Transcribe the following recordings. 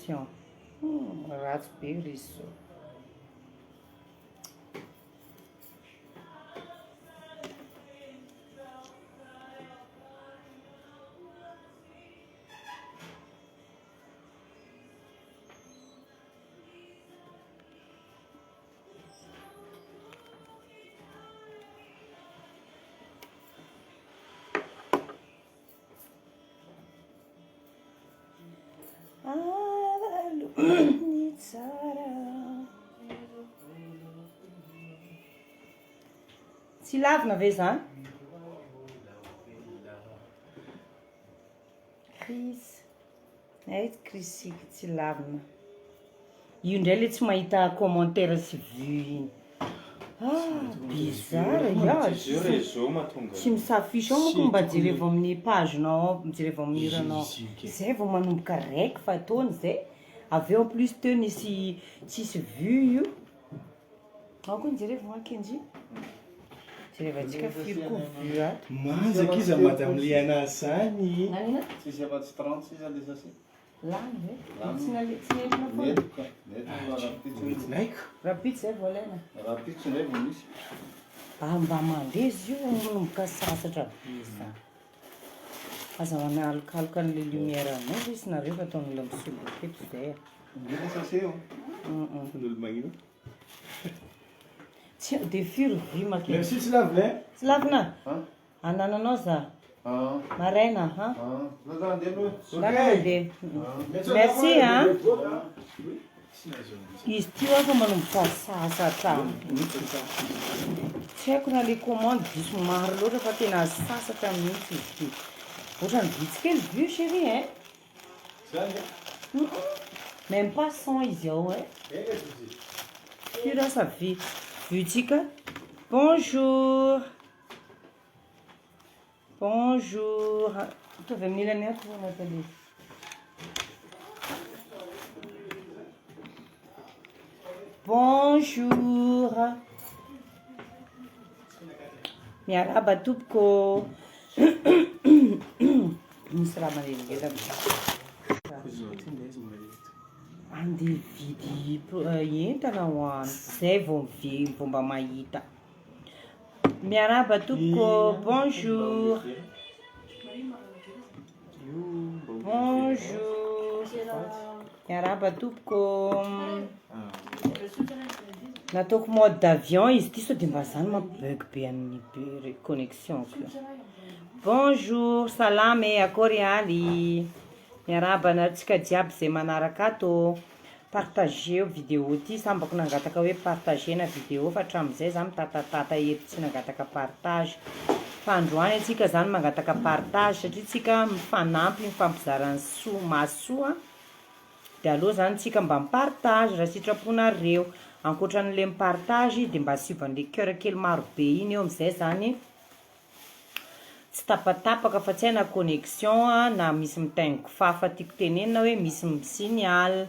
connexion. Hum, ratsy be réseau. Ny tsara. Tsy lavina ve zany? Chris. Hay Chris tsy lavina. Io indray le tsy mahita commentaire sy vue iny. Ah, bizarre ya. Tsy mi-s'affiche ao manko mba jerevo amin'ny page-nao ao, mijerevo amin'ny mur-nao. Zay vao manomboka raiky fa ataony zay. Avy eo en plus teo nisy tsisy vue io. Ao koa nijerevo moa Kenji. Jerevantsika firy koa vue ato. Manja akia madame Liana zany. Nanina? Tsisy afa-tsy 30 sisa le sachet. Lany ve? Lany. Tsy nale- tsy nentina foana. Nentiko ka. Nentiko fa rahampitso. Mety Rahampitso zay vao alaina. Rahampitso indray vao misy. Mba mba mandeha izy io manomboka sasatra be zany. Aza manalokaloka an'le lumière anao ve sy nareo fa ataon'olona misoloky eto zay a. Omeo le sachet ô. N'olo magnino. Tsy de firy vy makeny. Merci tsy lavina eh. Tsy lavina? An? Anananao za. An. Maraina an. An. Za za andeha aloha e. Za mandeha. Merci an. Izy ty hoa fa manomboka sasatra mihitsy za. Tsy haiko na le commande diso maro loatra fa tena sasatra mihitsy izy ty. Ohatran'ny vitsy kely vue chérie hein. Zany e? Même pas 100 izy ao e. Firy asa vue vue-tsika? Bonjour. Bonjour. Mitovy amin'ny ilany ato vao Nathalie. Bonjour. Miarahaba tompoko. Misy raha manelingelina Andeha hividy entana ho an, zay vao mive- vao mba mahita. Miarahaba tompoko, bonjour. Bonjour. Miarahaba tompoko. Nataoko mode d'avion izy ity sao de mba zany mampibug be an'ny be connexion-ko io. Bonjour, salama e, akory aly. Miarahaba antsika jiaby zay manaraka ato ô. Partageo vidéo ty, sambako nangataka hoe partagena vidéo fa hatramin'izay za mitatatata eto tsy nangataka partage. Fa androany antsika zany mangataka partage satria tsika mifanampy mifampizara ny soa mahasoa de aleo zany tsika mba mi-partage raha sitraponareo. Ankoatran'le mi-partage de mba asivo an'le coeur kely maro be iny eo am'zay zany tsy tapatapaka fa tsy hay na connexion na misy mitaingo kifafa tiako tenenina hoe misy mi-signal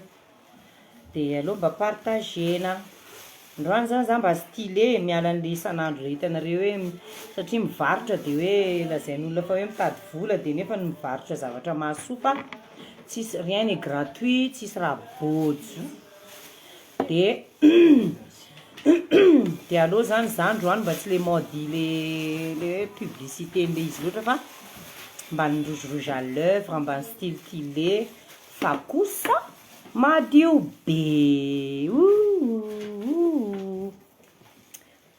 de aleo mba partagena. Androany zany za mba stylé miala an'le isan'andro le hitanareo hoe satria mivarotra de hoe lazain'olona fa hoe mitady vola de nefa ny mivarotra zavatra mahasoa fa tsisy rien n'est gratuit tsisy raha bôjo. De de aleo zany za androany mba tsy le mode le le hoe publicité an'le izy loatra fa mba ny rouge rouge à l'oeuvre mba ny stylestylé fa kosa madio be ouh.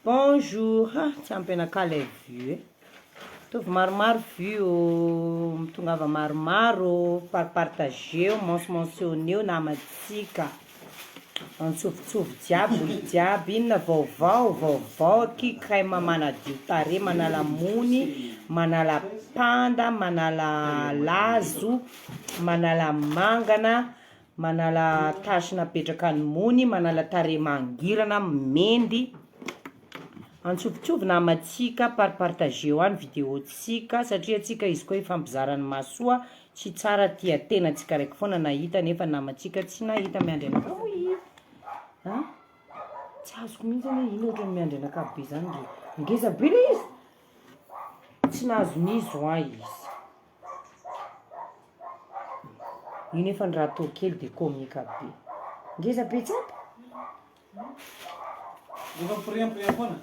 Bonjour, ha tsy ampy anakahy lay vue e, ataovy maromaro vue ô, mitongava maromaro ô, parpartageo, mentionmenttionneo namantsika, antsovintsovy jiaby olo jiaby, inona vaovao, vaovao aky crème manadio tarehy, manala mony, manala panda, manala lazo, manala mangana, Manala tache napetraka ny mony, manala tarehy mangirana, mendy, antsovitsovy namantsika, parpartageo any video tsika satria tsika izy koa hifampizara ny mahasoa tsy tsara tia tena tsika raiky foana nahita nefa namantsika tsy nahita miandry anakahy moa i a tsy azoko mihitsy anie ino ohatran'ny miandry anakahy be zany ndry ngeza be le izy tsy nahazo n'izo hoa izy. Io nefa ny raha atao kely de komika be. Ngeza be tsy ampy? Efa mipiriampiriam foana.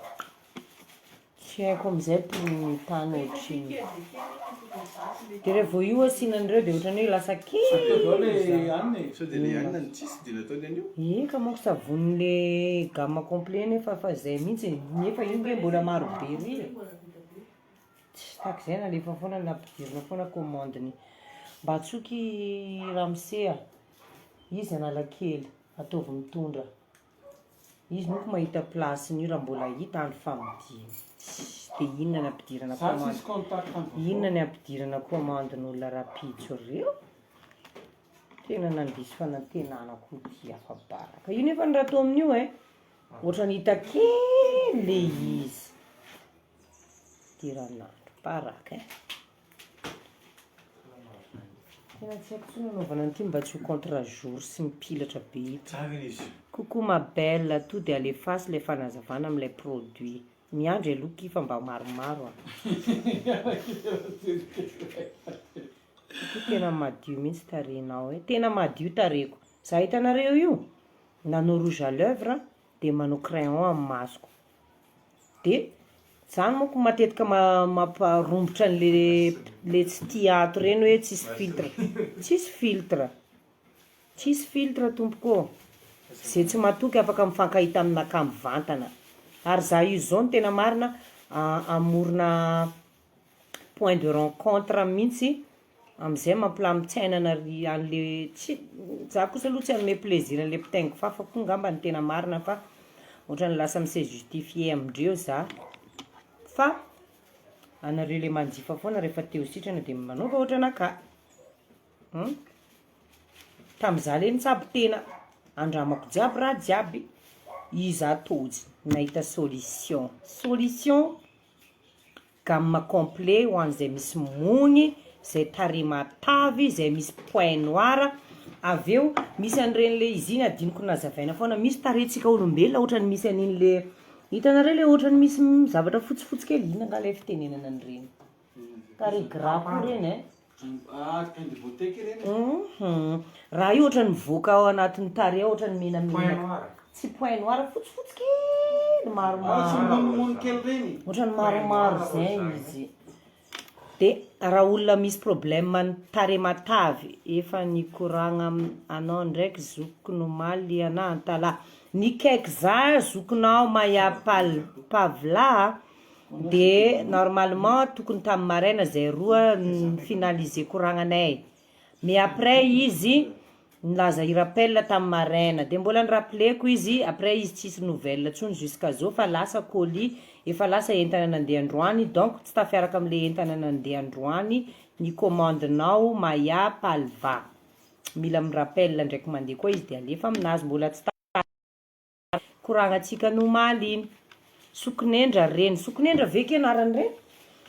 Tsy haiko amizay prix-n'ny tany ohatr'ino. De raha vao io asiana an'ireo de ohatran'ny hoe lasa kely zany. Sao de le hanina no tsisy de nataony an'io? Eka manko savony le gamme complet nefa fa zay mihitsy e, nefa io nge mbola maro be ry e. Tsy tahak'izay nalefa foana nampidirina foana commande-ny. Mba tsoky ramose a, izy Analakely, ataovy mitondra. Izy manko mahita place-ny io raha mbola hita andro famodiana. Tsy de inona ny ampidirana commande, inona ny ampidirana commande-n'olona rahampitso reo? Tena nandiso fanantenana koa ty afa-baraka. Io nefa ny raha atao amin'io e, ohatran'ny hita kely le izy. Fidiran'andro, baraka e. Tena tsy haiko intsony anaovana an'ity mba tsy ho contre jour sy mipilatra be ito. Tsara izy. Coucou ma belle, to de alefaso le fanazavana amin'ilay produit. Miandry aloha ki fa mba maromaro a. Coucou tena madio mihitsy tarehinao e. Tena madio tarehiko. Za hitanareo io, nanao rouge à lèvre de manao crayon amin'ny masoko. De zany manko matetika mamparombotra an'le le tsy tia ato reny hoe tsisy filtre, tsisy filtre, tsisy filtre tompoko ô, ze tsy matoky afaka mifankahita aminakahy mivantana, ary za io zao no tena marina hamorona point de rencontre mihitsy amizay mampilamin-tsaina anare anle tsy za kosa aloha tsy hanome plaisir anle mpitaingo fafa koa ngamba ny tena marina fa ohatrany lasa mi-se justifier amindreo za fa anareo le manjifa foana rehefa te ho sitrana de manaova ohatranakahy hum tamiza le nitsabo tena andramako jiaby raha jiaby iza tojo nahita solution solution Gamme complet ho an'izay misy mony, izay tarehy matavy, izay misy point noir, avy eo misy an'ireny le izy iny adinoko nazavaina foana, misy tarehintsika olombelona ohatran'ny misy an'iny le, hitanareo le ohatran'ny misy zavatra fotsifotsy kely, inona angaha le fitenenana an'ireny? Tarehy gras koa ireny ein. Ah, pain de beauté kely eny. Hum, raha io ohatran'ny mivoaka ao anatin'ny tarehy ao ohatran'ny menamena. Point noir. Tsy point noir, fotsifotsy kely maromaro. Ah, tsy mimonomony kely reny. Ohatran'ny maromaro zay izy. De raha olona misy problème ny tarehy matavy, efa nikoragna anao ndraiky zokiko nomaly ana Antalaha. Nikaiky za zokinao Maya Pavla a. De normalement tokony tamin'ny maraina zay roa ni-finaliser koragnanay, mais après izy nilaza hi-rappel tamin'ny maraina, de mbola ni-rappeleko izy, après izy tsisy nouvelle tsony jusqu'à zao fa lasa colis, efa lasa entana nandeha androany, donc tsy tafiaraka amle entana nandeha androany ny commande-nao Maya Palva, mila mi-rappel ndraiky mandeha koa izy de alefa aminazy, mbola tsy Koragnantsika ny omaly iny. Sokinendra reny. Sokinendra ve ke anarany reny?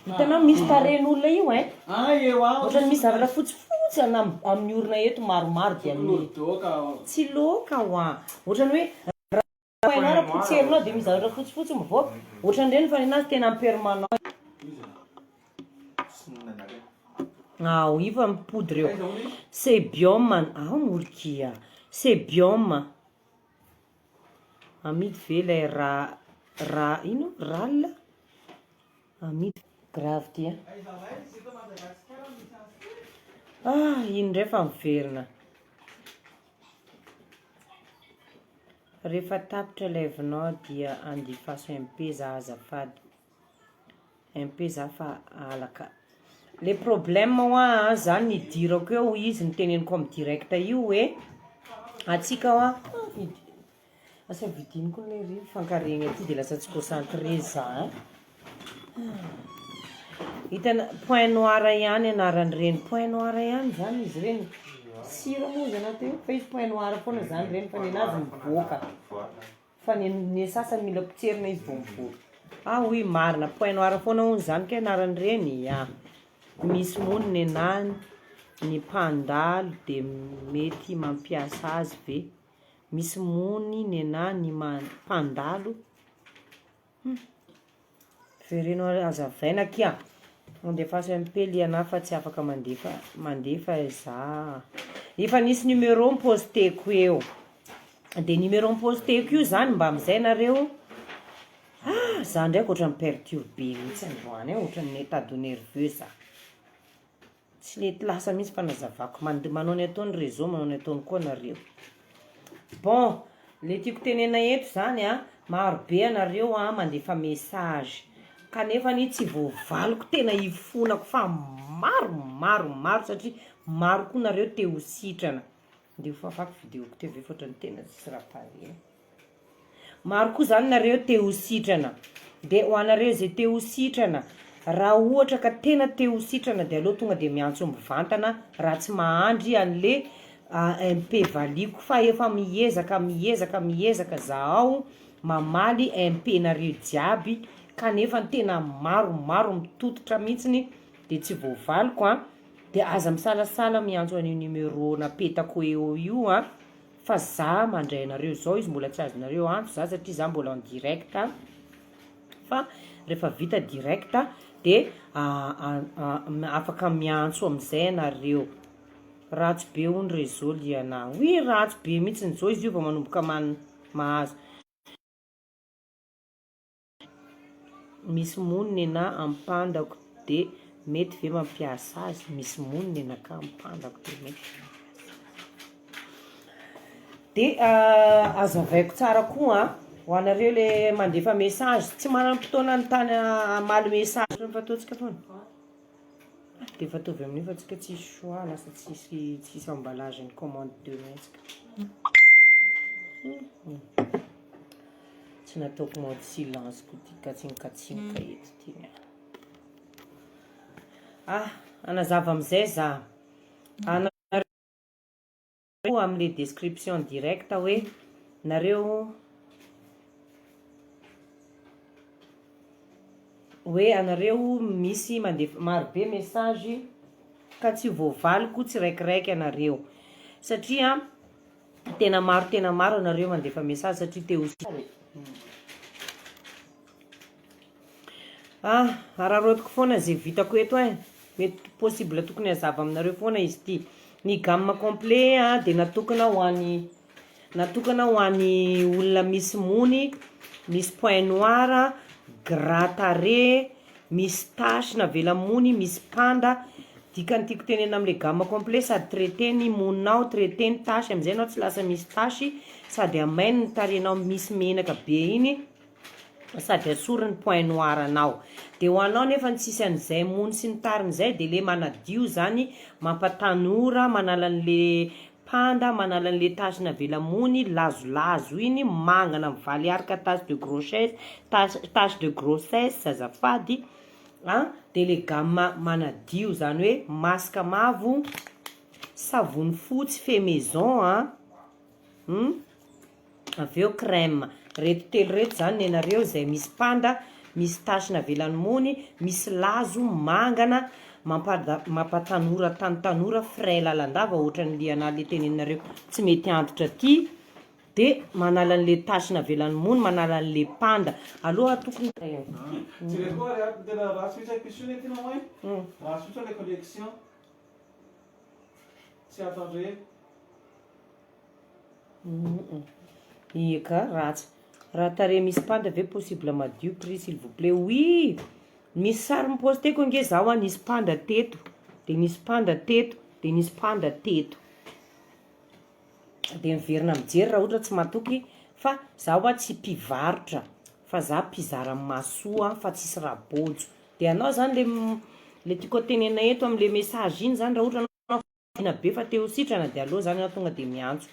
Hitanao misy tarehin'olona io ein. Ohatran'ny misy zavatra fotsifotsy ana amin'ny orona eto maromaro dia amin'ny. Tsy loaka hoa. Ohatran'ny hoe raha hainao raha potserinao dia misy zavatra fotsifotsy mivoaka. Ohatran'ireny fa nenazy tena en permanent. Ao io fa mipody reo. Sebium ao morikia. Sebium. Amidy ve ilay ra ra ino ral amidy grave ty an. Ah iny indray fa miverina. Rehefa tapitra live-nao dia andefaso MP za azafady. MP za fa alaka. Le problème hoa za nidirako eo izy niteneniko amy direct io hoe atsika hoa asa vidiny koa le ry mifankaregny aty de lasa tsy concentré za ein, hitana point noir ihany anaran'ireny point noir ihany zany izy ireny, sira moa izy anaty io fa izy point noir foana zany reny fa nenazy mivoaka. Fa ny ny sasany mila potserina izy vao mivoaka. Ah oui marina, point noir foana hono zany kay anaran'ireny ah. Misy mony nenah ny mpandalo de mety mampiasa azy ve? Misy mony nenah ny mpandalo hum. Vereno hazavaina akia. Andefaso MP liana fa tsy afaka mandefa mandefa za. Efa nisy numéro niposteko eo. De numéro niposteko io zany mba amizay nareo, ah za ndraiky ohatran'ny perturbé mihitsy androany e, ohatran'ny état de nerveux za. Tsy nety lasa mihitsy fanazavako, mand- manao ny ataony réseau, manao ny ataony koa nareo. Bon, le tiako tenena eto zany a, maro be anareo a mandefa message, kanefany tsy voavaliko tena ifonako fa maro maro maro satria maro koa nareo te ho sitrana, ndeha ho fafako videoko teo ve fa ohatran'ny tena tsisy raha pare. Maro koa zany nareo te ho sitrana, de ho anareo ze te ho sitrana, raha ohatra ka tena te ho sitrana de aleo tonga de miantso mivantana raha tsy mahandry anle MP valiako fa efa miezaka miezaka miezaka zahao mamaly MP nareo jiaby kanefa tena maromaro mitototra mihitsiny de tsy voavaliko an, de aza misalasala miantso an'io numéro napetako eo io an. Fa za mandray anareo zao izy mbola tsy azonareo antso za satria za mbola en direct fa rehefa vita direct de afaka miantso amizay anareo, ratsy be hono réseau liana, oui ratsy be mihitsiny zao izy io vao manomboka mahazo. Misy mony nenah ampandako de mety ve mampiasa azy? Misy mony nenakah ampandako de mety ve mampiasa azy? De azavaiko tsara koa an, ho anareo le mandefa message, tsy manam-potoana hanontany hamaly message ohatran'ny fataontsika foana? De efa ataovy amin'io fa tsika tsisy choix lasa tsisy tsisy emballage ny commande demain tsika. Tsy nataoko mode silence ko ty katsinkatsinoka eto ty ny ahy. Ah, hanazava amizay za. Anareo amle description direct hoe nareo hoe anareo misy mandefa maro be message ka tsy voavaliko tsiraikiraiky anareo satria Tena maro tena maro anareo mandefa message satria te ho Ah, araraotiko foana ze vitako eto ein, mety possible tokony hazava aminareo foana izy ity. Ny gamme complet a dia natokana ho an'ny natokana ho an'ny olona misy mony, misy point noir, gras tarehy, Misy tache navela mony, misy panda, dikany tiako tenenina amle gamme complet sady traiter ny moninao, traiter ny tache amizay enao tsy lasa misy tache sady amainy ny tarehinao misy menaka be iny sady asory ny point noir anao, de ho anao nefa ny tsisy an'izay mony sy ny tariny zay de le manadio zany mampatanora manala anle Panda manala an'le tache navela mony lazolazo iny mangana mivaly araka tache de grossesse tache de grossesse azafady a de le gamme manadio zany hoe masque mavo savony fotsy fait maison a hum Avy eo crème. Reto telo reto zany nenareo izay misy panda, misy tache navelan'ny mony, misy lazo mangana mampatanora tanotanora frais lalandava ohatran'ny liana le teneninareo tsy mety antitra ty de manala an'le tache navelan'ny mony, manala an'le panda. Aloha tokony. Jereo koa ary ato ny tena ratsy mihitsy pissoa anie ty maman e! Ratsy mihitsy le connexion tsy ato andre. Eka, ratsy. Raha tarehy misy panda ve possible madio prix s'il vous plait? Oui! Misy sary mi-posteko ange zaho a, nisy panda teto, de nisy panda teto, de nisy panda teto. De miverina mijery raha ohatra tsy matoky fa zaho a tsy mpivarotra fa za mpizara mahasoa fa tsisy raha bôjo. De anao zany le le tiako tenenina eto amle message iny zany raha ohatra anao Tiana be fa te ho sitrana de aleo zany ianao tonga de miantso.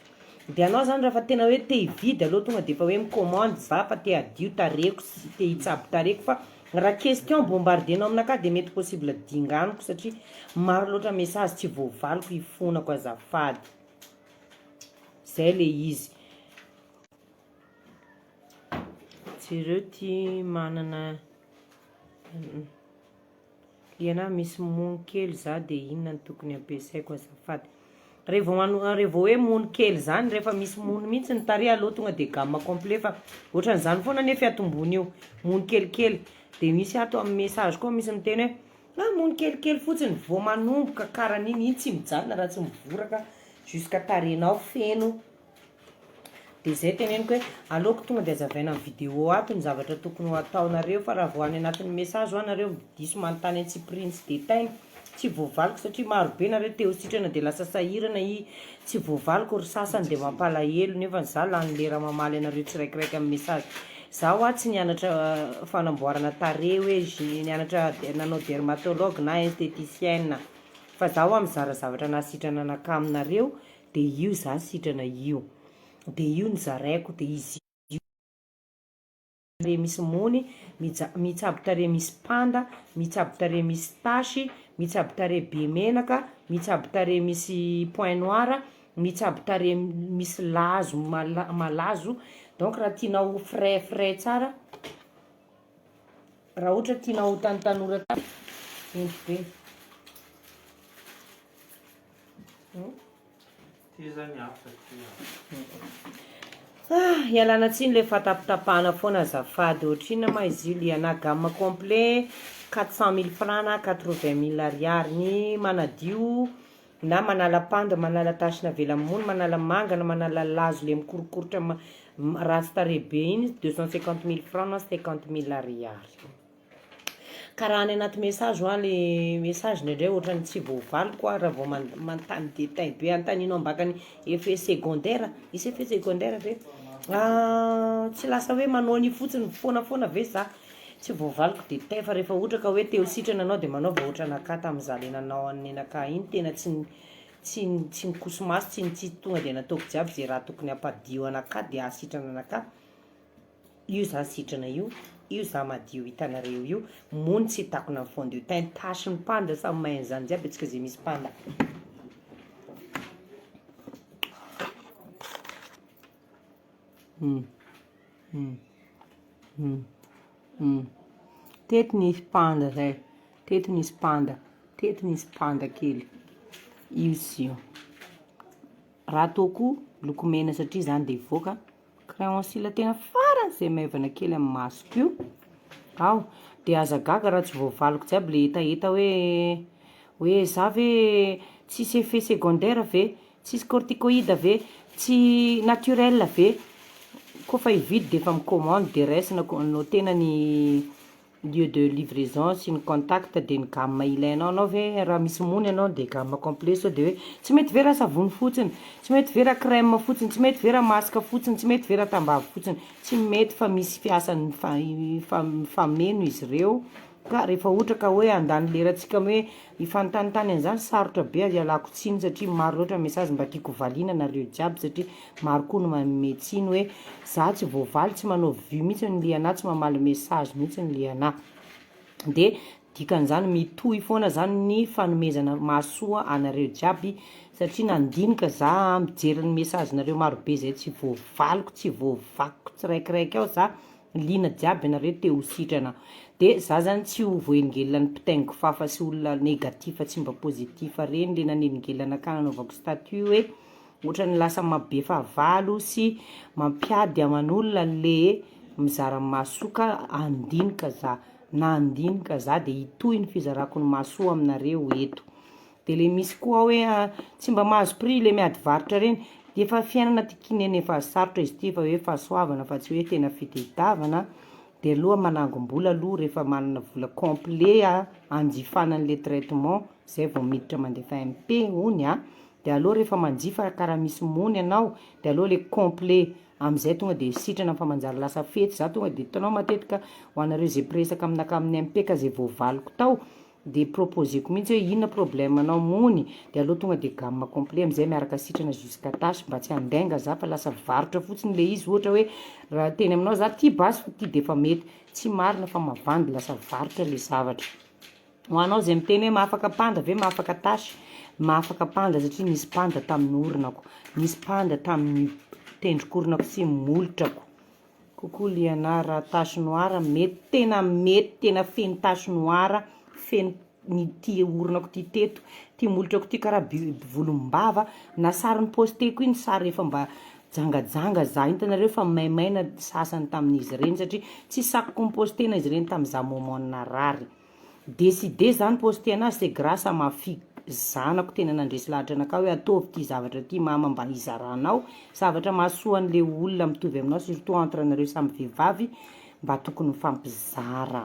De anao zany raha fa tena hoe te hividy aleo tonga de efa hoe mi-commande za fa te hadio tarehiko sy te hitsabo tarehiko fa raha question bombarder-nao aminakahy de mety possible dinganiko satria maro loatra message tsy voavaliko hifonako azafady. Zay le izy. Jereo ty manana. Liana misy mony kely za de inona no tokony ampiasaiko azafady? Revo mano revo hoe mony kely zany rehefa misy mony mihitsy ny tarehy aleo tonga de gamme complet fa ohatran'izany foana anie fiatombony io mony kelikely de misy ato amin'ny message koa misy miteny hoe ah mony kelikely fotsiny vao manomboka karan'iny iny tsy mijanona raha tsy mivoraka. jusqu'à tarehinao feno. De zay teneniko hoe aleoko tonga de azavaina amin'ny vidéo ato ny zavatra tokony ho ataonareo fa raha vao any anatin'ny message hoa nareo diso manontany antsipiriany sy détail tsy voavaliko satria maro be nareo te ho sitrana de lasa sahirana i tsy voavaliko ry sasany de mampalahelo nefa za lany lera mamaly anareo tsiraikiraiky amin'ny message. Za hoa tsy nianatra fanamboarana tarehy hoe nianatra nanao dermatologue na esthéticienne fa za hoa mizara zavatra nahasitrana anakahy aminareo de io za sitrana io de io no zaraiko de izy io tarehy misy mony, mitsabo tarehy misy panda, mitsabo tarehy misy tasy, mitsabo tarehy be menaka, mitsabo tarehy misy point noir, mitsabo tarehy misy lazo malazo, donc raha tianao ho frais frais tsara, raha ohatra tianao ho tanotanora tsara, ento be. Ty zany hafa ty a. Ah, ialana tsiny le fatapitapahana foana azafady, ohatrinona ma izy io Liana, gamme complet 400 mille francs na 80 mille ariary, ny manadio na manala panda, manala tache navela mony, manala mangana, manala lazo le mikorokorotra ratsy tarehy be iny 250 mille francs na 50 mille ariary. Ka raha any anaty message hoa le message indraindray ohatran'ny tsy voavaliko aho raha vao manontany détail be, anontanianao ambakany effet secondaire, misy effet secondaire ve? Tsy lasa hoe manao an'io fotsiny foana foana ve za? Tsy voavaliko détail fa rehefa ohatra ka hoe te ho sitrana anao de manaova ohatran'akahy tamin'izaho le nanao an'i nenakahy iny, tena tsy nikoso-maso, tsy nitsitsy tonga de nataoko jiaby ze raha tokony hampadio anakahy de hahasitrana anakahy. Io za sitrana io, io za madio hitanareo io, mony tsy takona fond de teint, tache ny panda samy mahay an'izany jiaby antsika ze misy panda. Teto nisy panda zay, teto nisy panda, teto nisy panda kely, io sy io. Raha ataoko lokomena satria zany de hivoaka. Crayon cils tena faran'izay maivana kely amin'ny masoko io ao, de aza gaga raha tsy voavaliko jiaby le hetaheta hoe hoe za ve tsisy effet secondaire ve, tsisy corticoïde ve, tsy naturel ve, kôfa hividy de efa mi-commande de raisina ko- notena ny lieu de livraison sy ny contact de ny gamme ilainao, anao ve raha misy mony anao de gamme complet sao de hoe tsy mety ve raha savony fotsiny, tsy mety ve raha crème fotsiny, tsy mety ve raha masque fotsiny, tsy mety ve raha tambavy fotsiny, tsy mety fa misy fiasany mifameno izy ireo ka rehefa ohatra ka hoe handany lerantsika hoe hifanontanintany an'izany sarotra be ary ialako tsiny satria maro loatra message mba tiako valiana nareo jiaby satria maro koa no manome tsiny hoe za tsy voavaly tsy manao vue mihitsy ny liana tsy mamaly message mihitsy ny liana de dikan'izany mitohy foana zany ny fanomezana mahasoa anareo jiaby satria nandinika za mijery ny message nareo marobe zay tsy voavaliko tsy voavakiko tsiraikiraiky ao za liana jiaby anareo te ho sitrana de za zany tsy ho voahelingelina ny mpitaingo fafa sy olona négatif tsy mba positif reny le nanelingelina anakahy nanaovako statut hoe ohatran'ny lasa mampibe fahavalo sy mampiady aman'olona le mizara mahasoa ka andinika za na andinika za de hitohy ny fizarako ny mahasoa aminareo eto. De le misy koa hoe tsy mba mahazo prix le miady varotra reny de efa fiainana ty kineny efa sarotra izy ty efa hoe fahasoavana fa tsy hoe tena fitadiavana de aloha manangom-bola aloha rehefa manana vola complet a anjifana an'le traitement zay vao miditra mandefa MP hony a de aloha rehefa manjifa karaha misy mony ianao de aloha le complet am'izay tonga de sitrana fa manjary lasa fety za tonga de hitanao matetika ho anareo zay mpiresaka aminakahy amin'ny MP ka zay voavaliko tao de proposeko mihitsy hoe inona problème anao mony de aloha tonga de gamme complet am'izay miaraka sitrana jusqu'à tache mba tsy handainga za fa lasa varotra fotsiny le izy ohatra hoe raha teny aminao za ty basy fa ty de efa mety tsy marina fa mavandy lasa varotra le zavatra. Ho anao zay miteny hoe mahafaka panda ve mahafaka tache mahafaka panda satria nisy panda tamin'ny oronako, nisy panda tamin'ny tendrok'oronako sy molotrako. Coucou Liana, raha tache noire mety tena mety tena feno tache noire feno ny ty oronako ty teto ty molotrako ty karaha volombava na sary niposteko iny sary efa mba jangajanga za hitanareo fa maimaina sasany tamin'izy ireny satria tsy sakiko nipostena izy ireny tamin'iza moment narary. Décidé za niposte anazy c'est grâce à ma fille. zanako tena nandresy lahatra anakahy hoe ataovy ity zavatra ity mama mba hizaranao zavatra mahasoa an'le olona mitovy aminao surtout entre anareo samy vehivavy mba tokony mifampizara.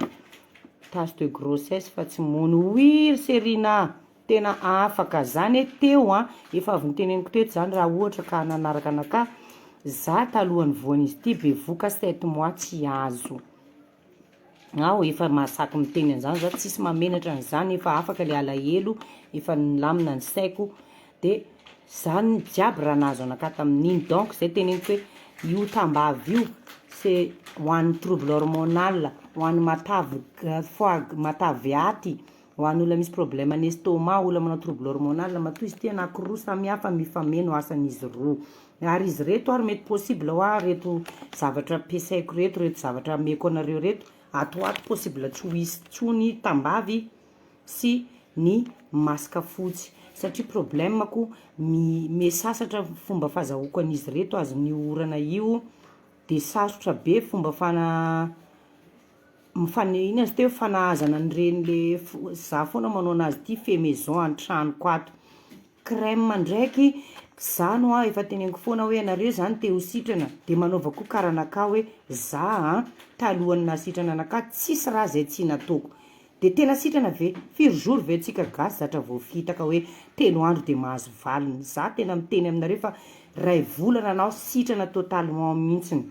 Tache de grossesse fa tsy mony. Oui ry Serina tena afaka zany e teo an, efa avy noteneniko teto zany raha ohatra ka nanaraka anakahy, za talohan'ny voan'izy ity bevoka sept mois tsy azo. Aho efa mahasaky miteny an'izany za, tsisy mahamenatra an'izany, efa afaka le alahelo, efa nilamina ny saiko, de zany jiaby raha nahazo anakahy tamin'iny, donc zay teneniko hoe io tambavy io c'est ho an'ny trouble hormonal, ho an'ny matavy foie matavy aty, ho an'ny olona misy problème ny estomac, olona manao trouble hormonal, matoa izy ity anakiroa samihafa mifameno asan'izy roa. Ary izy reto ary mety possible hoa reto zavatra ampiasaiko reto, reto zavatra ameko anareo reto, ato ho ato possible tsy ho hisy tsony tambavy sy ny masque fotsy satria problème ko mi me sasatra fomba fazahoako an'izy reto azon'io orana io de sarotra be fomba fana mifane inona izy teo fanahazana an'ireny le za foana manao anazy ity fait maison an-tranoko ato. Crème ndraiky, zany hoa efa teneniko foana hoe ianareo zany te ho sitrana de manaova koa karanakahy hoe za an talohan'ny nahasitrana anakahy tsisy raha zay tsy nataoko de tena sitrana ve? Firy jours ve tsika gasy zatra voafitaka hoe 3 andro de mahazo valiny? Za tena miteny aminareo fa ray volana anao sitrana totalement mintsiny.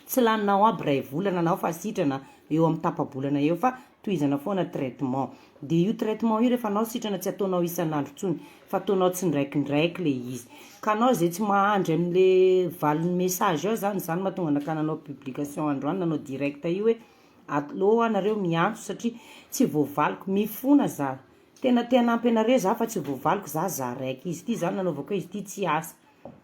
Tsy laninao aby ray volana anao fa sitrana eo amin'ny tapa-bolana eo fa tohizana foana traitement. Dia io traitement io rehefa anao sitrana tsy ataonao isan'andro intsony fa ataonao tsindraikindraiky le izy. Ka anao izay tsy mahandry amin'le valin'ny message ao zany, zany mahatonga anakahy nanao publication androany nanao direct io hoe aleo anareo miantso satria tsy voavaliko, mifona za, tena te hanampy anareo za fa tsy voavaliko za zaraiky, izy ity zany nanaovako hoe izy ity tsy asa.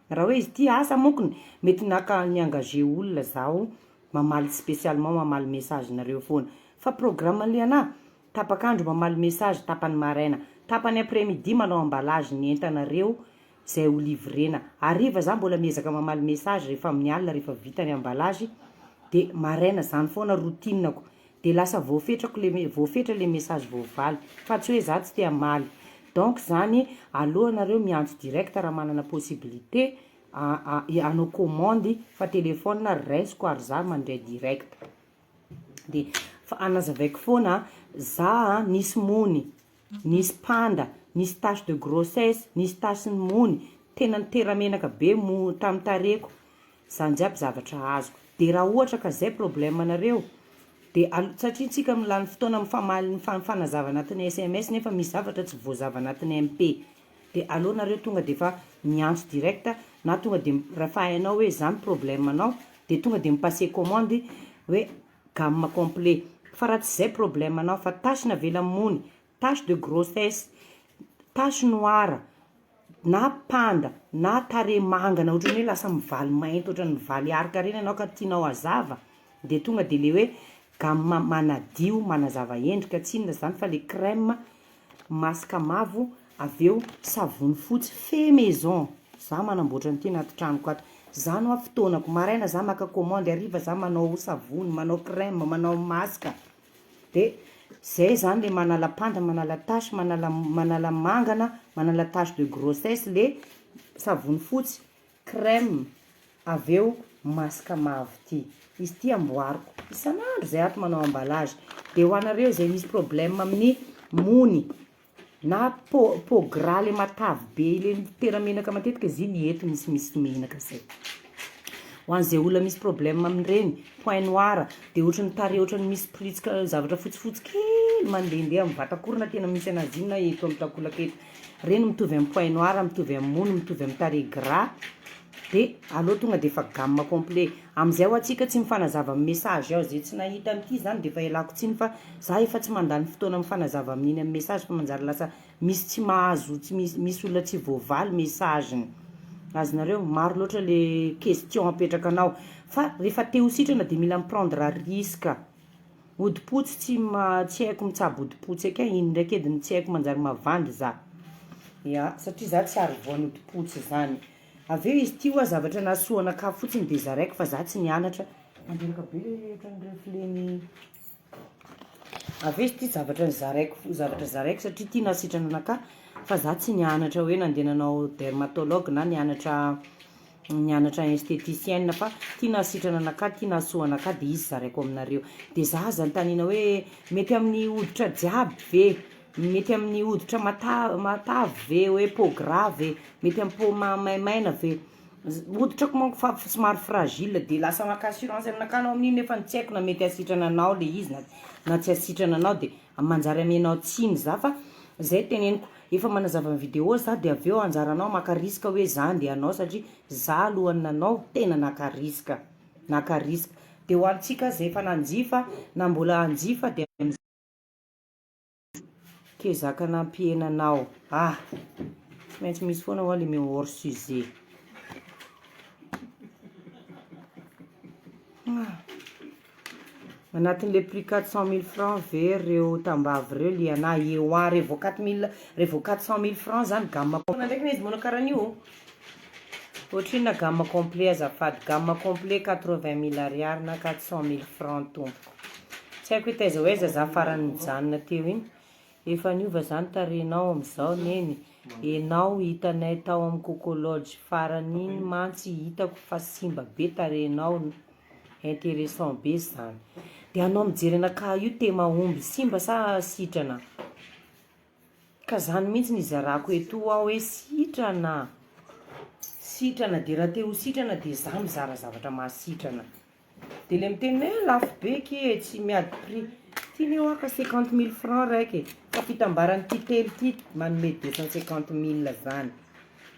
Raha hoe izy ity asa monkony, mety naka ni-engager olona zaho mamaly spécialement mamaly message nareo foana. Fa programme le anah, tapak'andro mamaly message tapany maraina, tapany après midi manao emballage ny entanareo zay ho livrena, hariva za mbola miezaka mamaly message rehefa amin'ny alina rehefa vita ny emballage de maraina zany foana routine-ko. De lasa voafetrako le voafetra le message voavaly fa tsy hoe za tsy te hamaly donc zany aleo nareo miantso direct raha manana possibilité hanao commande fa téléphone raisiko ary za mandray direct de fa anazavaiko foana za nisy mony nisy panda nisy tache de grossesse nisy tache ny mony tena nitera-menaka be mo tamin'ny tarehiko zany jiaby zavatra azoko de raha ohatra ka zay problème nareo de al- satria tsika milany fotoana mifamaly mifanazava anatin'ny SMS nefa misy zavatra tsy voazava anatin'ny MP de aleo nareo tonga de efa miantso direct na tonga de raha hainao hoe zany problème anao de tonga de mi-passer commande hoe gamme complet fa raha tsy zay problème anao fa tache navela mony tache de grossesse tache noire na panda na tarehy mangana ohatrany hoe lasa mivaly mainty ohatrany mivaly araka reny anao ka tianao hazava de tonga de le hoe gamme manadio manazava endrika tsy inona zany fa le crème masque mavo avy eo savony fotsy fait maison za manamboatra an'ity anaty tranoko ato zany hoa fotoanako maraina za maka commande hariva za manao savony manao crème manao masque de zay zany le manala panda manala tache manala manala mangana manala tache de grossesse le savony fotsy crème avy eo masque mavo ty izy ty amboariko isan'andro zay ato manao emballage de ho anareo zay misy problème amin'ny mony na peau peau gras le matavy be le mitera-menaka matetika izy iny eto misimisy menaka zay ho an'izay olona misy problème amin'ireny point noir de ohatrany tarehy ohatrany misy piritsika zavatra fotsifotsy kely mandehandeha amin'ny vatakorona tena misy anazy iny na eto amin'ny takolaka eto reny mitovy amin'ny point noir mitovy amin'ny mony mitovy amin'ny tarehy gras de aleo tonga de efa gamme complet am'izay ho atsika tsy mifanazava amin'ny message ao zay tsy nahita an'ity zany de efa ialako tsiny fa za efa tsy mandany fotoana mifanazava amin'iny amin'ny message fa manjary lasa misy tsy mahazo tsy misy misy olona tsy voavaly message-ny azonareo maro loatra le question apetraka anao fa rehefa te ho sitrana de mila mi-prendre risque hodi-potsy tsy ma tsy haiko mitsabo hodi-potsy eky iny ndraiky edy tsy haiko manjary mavandy za ya satria za tsy ary voan'ny hodi-potsy zany avy eo izy ty hoa zavatra nahasoa anakahy fotsiny de zaraiko fa za tsy nianatra mandreraka be le ohatran'ny reflet-ny avy eo izy ty zavatra nizaraiko zavatra zaraiko satria ty nahasitrana anakahy. Fa za tsy nianatra hoe nandeha nanao dermatologue na nianatra nianatra esthéticienne fa ty nahasitrana anakahy ty nahasoa anakahy de izy zaraiko aminareo. De za aza anontaniana hoe mety amin'ny hoditra jiaby ve? Mety amin'ny hoditra mata- matavy ve hoe peau gras ve? Mety amin'ny peau ma- maimaina ve? Hoditrako manko fa somary fragile de lasa maka assurance aminakahy anao amin'iny nefa tsy haiko na mety hahasitrana anao le izy na na tsy hahasitrana anao de manjary amenao tsiny za fa zay teneniko efa manazava ny video za de avy eo anjaranao maka risque hoe za andeha hanao satria za alohan'ny nanao tena naka risque naka risque de ho antsika zay efa nanjifa na mbola hanjifa de Kezaka nampihena anao. Ah! Tsy maintsy misy foana hoa le mi hors sujet. Ah! Anatin'le prix 400 mille francs ve reo tambavy reo liana? Ewa, revo 4000, revo 400 mille francs zany gamme complet. Ndraiky ne izy manao karahan'io. Ohatrinona gamme complet azafady? Gamme complet 80 mille ariary na 400 mille francs tompoko. Tsy haiko hoe taiza ho aiza za farany nijanona teo iny. Efa niova zany tarehinao amizao neny. Enao hitanay tao am coco lodge farany iny mantsy hitako fa simba be tarehinao interessant be zany. De anao mijery anakahy io te mahomby simba sa sitrana? Ka zany mihitsy ny izarako etoa aho hoe sitrana, sitrana de raha te ho sitrana de za mizara zavatra mahasitrana. De le miteny hoe lafo be ki e, tsy miady prix, ty ne hoa ka cinquante mille francs raiky e, fa fitambaran'ity telo ty manome deux cent cinquante mille zany,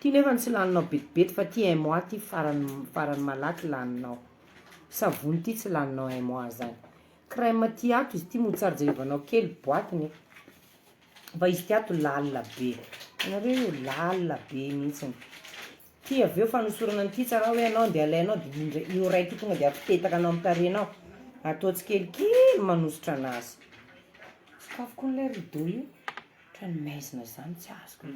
ty nefa tsy laninao betibety fa ty un mois ty farany farany malaky laninao, savony ty tsy laninao un mois zany, crème ty ato izy ty mody tsary jerevanao kely boite-ny. Fa izy ity ato lalina be, hitanareo io lalina be mihitsiny, ty avy eo fanosorana an'ity tsara hoe anao andeha alainao de indray io ray ty tonga de apetaka anao amin'ny tarehinao, atao tsikelikely manosotra anazy, sokafiko an'ilay rideau io, ohatran'ny maizina zany tsy azoko,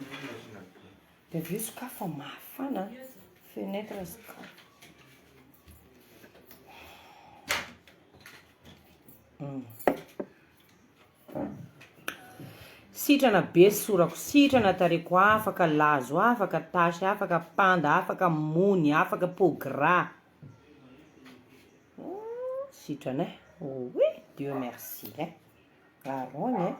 de avy eo sokafo fa mafana an, fenêtre sokafo. Sitrana be sorako sitrana tareko afaka lazo afaka tasy afaka panda afaka mony afaka peau gras sitrana eh oui Dieu merci eh arogny eh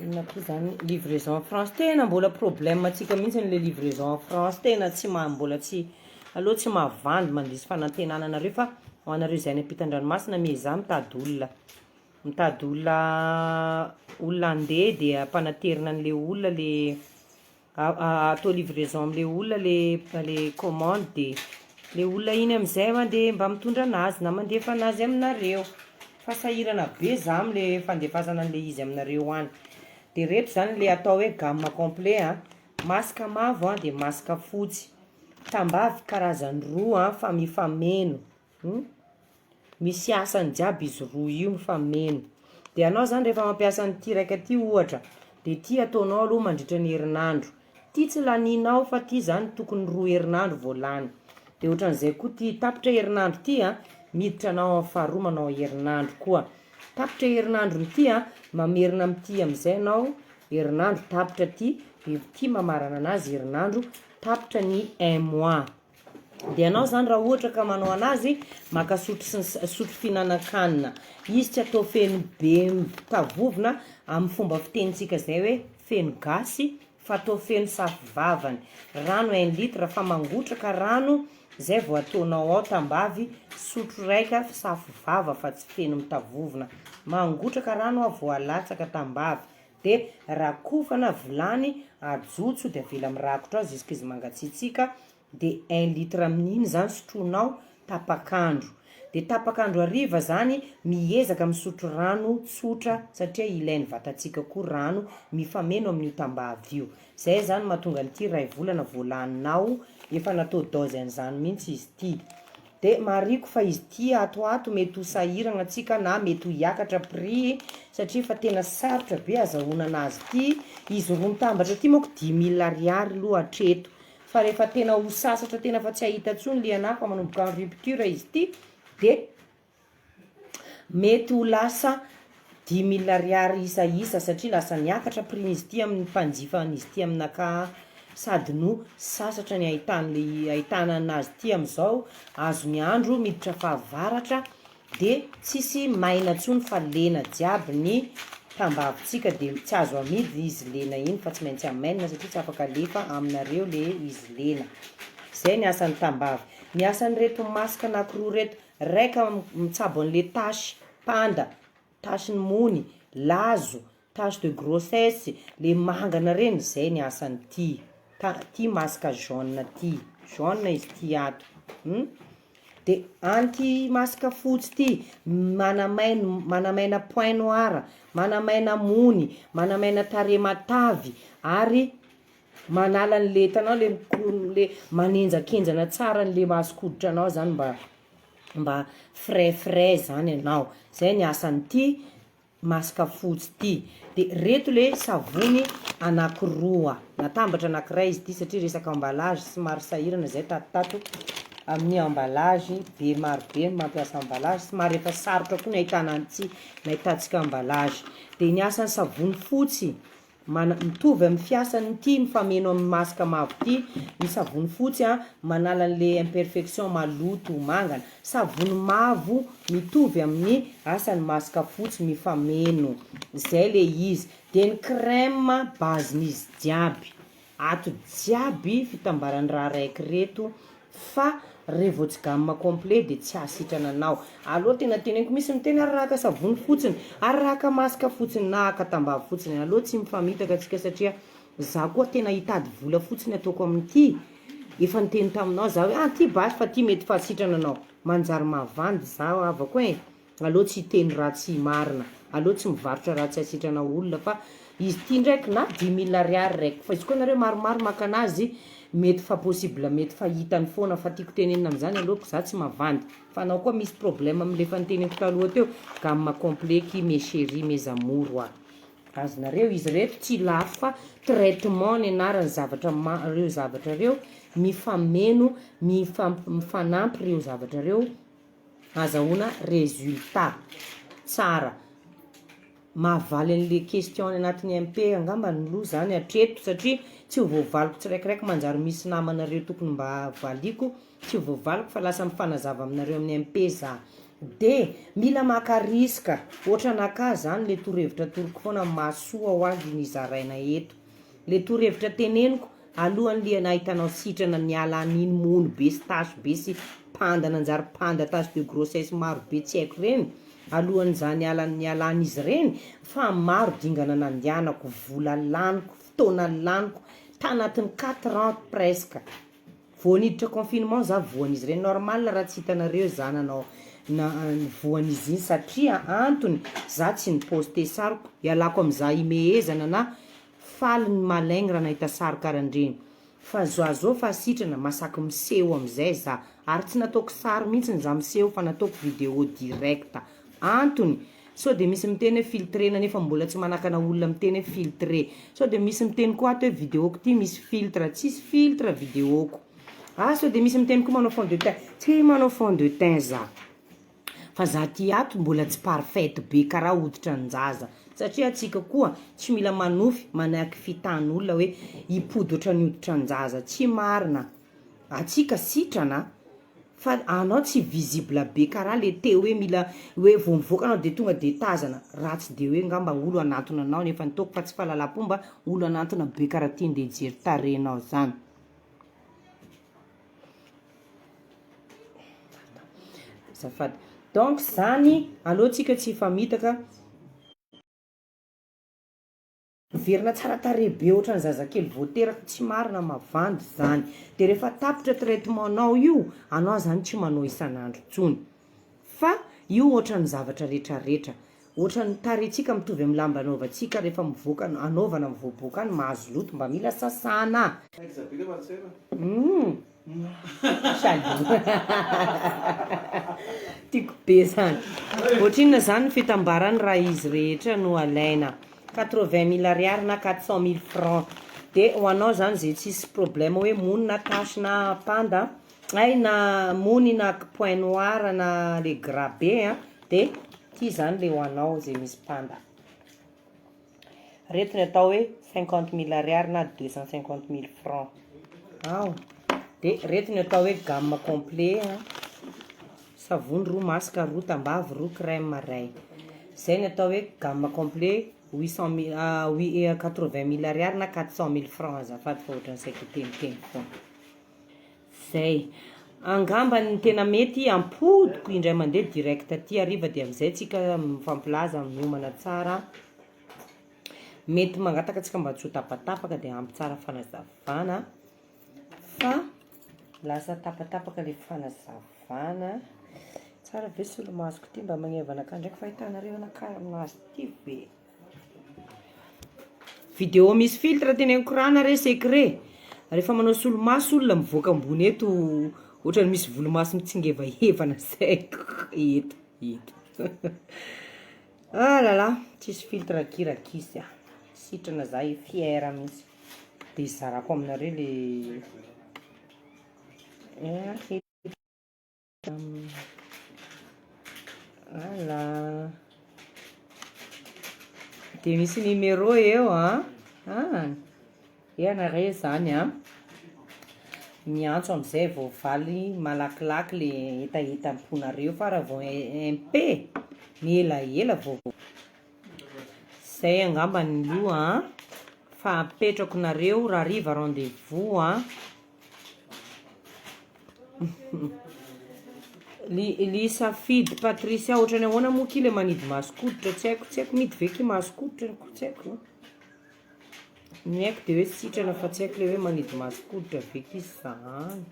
inona koa zany livraison en France tena mbola problème antsika mihitsy le livraison en France tena tsy ma- mbola tsy aleo tsy mahavandy mandiso fanantenana anareo fa ho anareo izay any ampitan-dranomasina miezaha mitady olona mitady olona olona handeha de ampanaterina an'le olona le atao livraison am'le olona le le commande de le olona iny am'izay mandeha mba mitondra anazy na mandefa anazy aminareo fa sahirana be za am'le fandefasana an'le izy aminareo any de reto zany le atao hoe gamme complet a masque mavo a de masque fotsy tambavy karazany roa a fa mifameno misy asany jiaby izy roa io mifameno de anao zany rehefa mampiasa an'ity raika ty ohatra de ty ataonao aloha mandritra ny herinandro ty tsy laninao fa ty zany tokony roa herinandro vao lany de ohatran'izay koa ty tapitra herinandro ty a miditra anao amin'ny faharoa manao herinandro koa tapitra herinandron'ity a mamerina amin'ity am'izay anao herinandro tapitra ty de ty mamarana anazy herinandro tapitra ny un mois de anao zany raha ohatra ka manao anazy maka sotro sy ny sotro fihinanan-kanina izy tsy atao feno be mitavovona amin'ny fomba fitenintsika zay hoe feno gasy fa atao feno safo vavany rano un litre fa mangotraka rano zay vao ataonao ao tambavy sotro raika safo vava fa tsy feno mitavovona mangotraka rano a vao alatsaka tambavy de rakofana vilany ajotso de avela mirakotra ao jusque izy mangatsiatsiaka de un litre amin'iny zany sotroinao tapak'andro de tapak'andro hariva zany miezaka misotro rano tsotra satria ilain'ny vatantsika koa rano mifameno amin'io tambavy io zay zany mahatonga an'ity ray volana vao laninao efa natao dose an'izany mihitsy izy ty de mariko fa izy ty ato ato mety ho sahirana antsika na mety ho hiakatra prix satria fa tena sarotra be azahoana anazy ty izy roa mitambatra ty manko dix mille ariary aloha hatreto fa rehefa tena ho sasatra tena fa tsy hahita intsony le anahy fa manomboka en rupture izy ty de mety ho lasa. 10 000 ariary isa isa satria lasa niakatra prix-n'izy ity amin'ny mpanjifa an'izy ity aminakahy sady no sasatra ny ahitan'le ahitana anazy ity amin'izao azo ny andro miditra fahavaratra de tsisy maina tsony fa lena jiaby ny tambavitsika de tsy azo amidy izy lena iny fa tsy maintsy amainina satria tsy afaka alefa aminareo le izy lena. Zay ny asan'ny tambavy. Ny asan'ireto masque anakiroa reto, raika mitsabo an'le tache panda, tache ny mony, lazo, tache de grossesse, le mangana reny, zay ny asan'ity, ta- ty masque jaune ty, jaune izy ty ato, hum de an'ity masque fotsy ty, manamaina manamaina point noir, manamaina mony, manamaina tarehy matavy ary manala an'le hitanao le miko- le manenjakenjana tsara an'le mason-koditra anao zany mba mba frais frais zany ianao, zay ny asan'ity masque fotsy ty, de reto le savony anakiroa, natambatra anakiray izy ty satria resaka emballage somary sahirana zay tatotato amin'ny emballage be marobe ny mampiasa emballage, somary efa sarotra koa ny ahitana an'ity nahitantsika emballage, de ny asan'ny savony fotsy Mana, mitovy amin'ny fiasan'ity mifameno amin'ny masque mavo ity ny savony fotsy a, manala an'le imperfection maloto mangana, savony mavo mitovy amin'ny asan'ny masque fotsy mifameno, zay le izy, de ny crème base-n'izy jiaby, Ato jiaby fitambaran'ny raha raiky reto fa revo tsy gamme complet de tsy hahasitrana anao. Aleo tena teneniko misy miteny ary raha haka savony fotsiny, ary raha haka masque fotsiny na haka tambavy fotsiny, aleo tsy mifamitaka tsika satria za koa tena hitady vola fotsiny ataoko amin'ity, efa niteny taminao za hoe ah ty basy fa ty mety fahasitrana anao, manjary mavandy za havako e. Aleo tsy hiteny raha tsy marina, aleo tsy mivarotra raha tsy hasitrana olona fa izy ity ndraiky na 10 000 ariary raiky fa izy koa nareo maromaro maka anazy mety fa possible mety fa hitany foana fa tiako tenenina amizany aloha za tsy mavandy fa anao koa misy problème amle efa niteneniko taloha teo gamme complet ki mes cherie mes amours oa azonareo izy reto tsy lafo fa traitement ny anarany zavatra ma reo zavatra reo mifameno mifamp mifanampy reo zavatra reo. azahoana résultat tsara. Mahavaly an'le question any anatin'ny MP angamba ny loha zany hatreto satria tsy ho voavaliko tsiraikiraiky manjary misy namanareo tokony mba valiako tsy ho voavaliko fa lasa mifanazava aminareo amin'ny MP za. De mila maka risque, ohatran'akahy zany le torohevitra atoroko foana mahasoa ho ahy ny zaraina eto. Le torohevitra teneniko Alohan'ny le nahitanao sitrana niala an'iny mony be sy tache be sy panda nanjary panda tache de grossesse maro be tsy haiko reny, alohan'izany nialan'izy ireny fa maro dingana nandianako, vola laniko, fotoana laniko, tanatin'ny quatre ans presque, vao niditra confinement za voan'izy ireny, normal raha tsy hitanareo za nanao na voan'izy iny satria antony za tsy ni-poster sariko, ialako amin'iza imehezana na Faly ny malaigny raha nahita sary karan'ireny. Fa za zao fa sitrana, masaky miseho amizay za. Ary tsy nataoko sary mintsiny za miseho fa nataoko video direct. Antony, sao de misy miteny hoe filtrena nefa mbola tsy manakana olona miteny hoe filtre. Sao de misy miteny koa ato hoe videoko ty misy filtre, tsisy filtre videoko. Ah sao de misy miteny koa manao fond de teint, tsy manao fond de teint za. Fa za ty ato mbola tsy parfaite be karaha hoditra njaza satria atsika koa tsy mila manofy manaky fitan'olona hoe hipody ohatran'ny hoditra njaza tsy marina atsika sitrana fa anao tsy visible be karaha le teo hoe mila hoe vao mivoaka anao de tonga de tazana raha tsy de hoe ngamba olo hanantona anao nefa ny taoko fa tsy fahalalam-pomba olo hanantona be karaha ty ndeha hijery tarehinao zany. Azafady. Donc zany aleo tsika tsy hifamitaka. Miverina tsara tarehy be ohatran'ny zazakely vao teraka, tsy marina mavandy zany. De rehefa tapitra traitement-nao io, anao zany tsy manao isan'andro intsony. Fa io ohatran'ny zavatra retraretra. Ohatran'ny tarehintsika mitovy amin'ny lamba anaovantsika rehefa mivoaka anaovana mivoaboaka any mahazo loto mba mila sasana. Aiza be le matsena. Humm Salut Tiako be zany. Ohatrinona zany ny fitambarany raha izy rehetra no alaina? 80 000 ariary na 400 000 francs. De ho anao zany ze tsisy problème hoe mony na tache na panda hay na mony na point noir na le gras be an de ty zany le ho anao ze misy panda. Reto ny atao hoe 50 000 ariary na 250 000 francs ao. De reto ny atao hoe gamme complet a: savony roa, masque roa, tambavy roa, crème ray. Zay ny atao hoe gamme complet, 800 000, huit 80 000 ariary na 400 000 francs azafady, fa ohatran'ny saika teniteny foana zay angamba. Ny tena mety ampodiko indray mandeha direct aty ariva, de amizay tsika mifampilaza, miomana tsara. Mety mangataka atsika mba tsy ho tapatapaka, de ampy tsara fanazavana, fa lasa tapatapaka le fanazavana. Tsara ve solomasoko ty mba magneva anakahy ndraiky fahitanareo anakahy aminazy ty ve? Vidéo misy filtre teneniko rana re, secret. Rehefa manao solomaso olona, mivoaka ambony eto ohatrany misy volomaso mitsingevahevana zay eto eto. Ah là là, tsisy filtre kirakisy a, sitrana za, fière mihitsy. De zarako aminareo le eh, voilà, de misy numéro eo a. Ah, e anare zany a, miantso amizay voavaly malakilaky le hetaheta-ponareo, fa raha vao mp mielaela vao zay angamba ny loha a, fa apetrako nareo raha riva rendez-vous a. Li Lisafidy Patricia, ohatrany ahoana moa ki le manidy masokoditra? Tsy haiko, tsy haiko, midy ve ki masokoditra ko? Tsy haiko ny haiko, de hoe sitrana, fa tsy haiko le hoe manidy masokoditra ve ki zany.